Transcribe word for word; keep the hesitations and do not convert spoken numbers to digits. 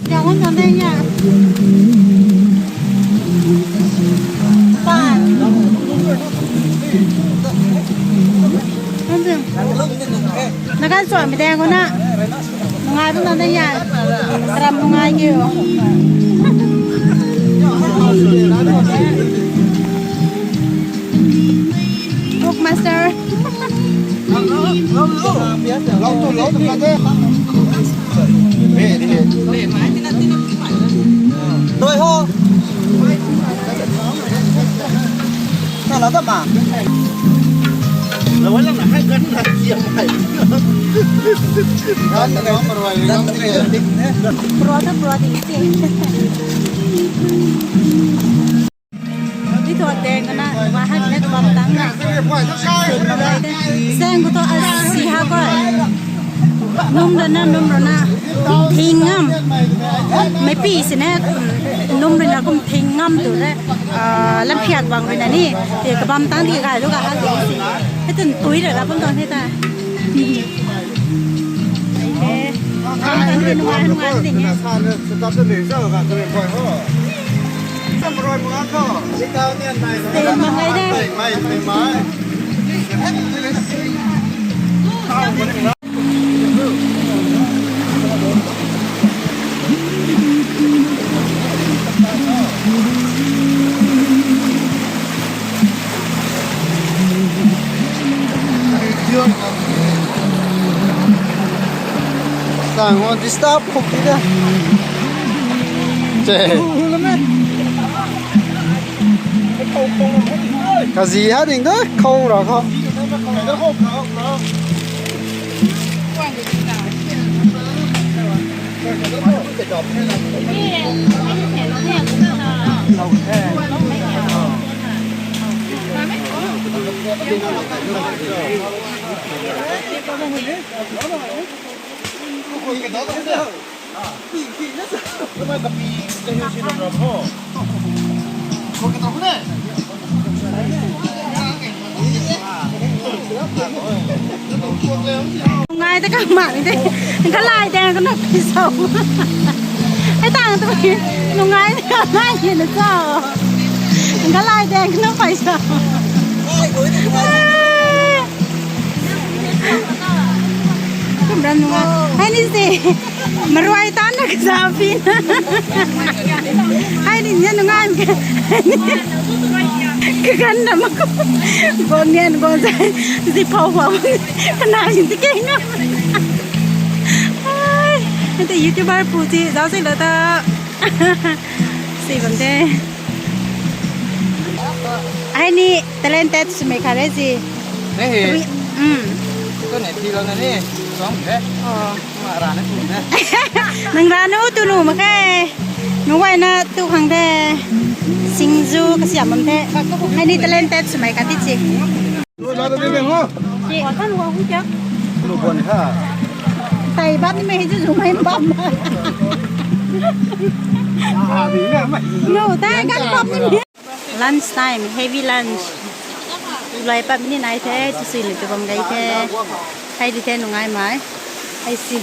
Chào con chào đây nha. Bạn. Con dừng. Nó cắt sỏi mì đen con ạ. Ngai bun nai ya. Ram ngai kiu. Cook master. Doi ho. Sao lou ta ma. Lou lou na hai gan na kiam hai. Gan na ngam rui ngam ni. Pro ta pro di si. Ni thu deng na ma hai ne bam tang na. Seng ko to a si ha ko. Num rana, num rana. Thing ngam. Mei pi si ne, num rana kum thing ngam tu re. Ah, lam phiat bang rui na ni. Te kabam tang di gai lu ga ha di si. Hei tun tui ra ra bam tang hei ta. Hei te. Bam tang di nungai, nungai di ne. Te mangai de. Sang ho disturb khuk di da. Che. Kazi ha ding da khou ra khou. Ngai ta kang ma ni de. Galai de kanu pei sa. Hei tang tu nungai ngai ni na sa. Galai de kanu pei sa. Kum ram nungai. Hei ni si. Maruai tan na kasa pin. Hei ni ni nungai. Kagan na ma ko. Gon nian gon sa. Si pau pau. Kana yin ti kei na. Ai, ante YouTuber pu ti zau si lo ta. Si bam te. Ai ni talented swmei khat re si. Nei he. Ui, um. Tu ni thi lo na ni. Song de. Oh. Ma ra na tu na. Nang ra nu tu nu ma khe. Nu wai na tu khang de. Singju kasiam bam te. Ai ni talented swmei khat ti si. Lu la ta de ho. Lu bon ha. Tai bam ni mei ju ju mei bam. Ah, di na mei. No, tai kan bam ni mei. Lunch time, heavy lunch. Lai pap ni nai the, tu sui ni tu bam gai the. Hai di the nungai mai. Hai si.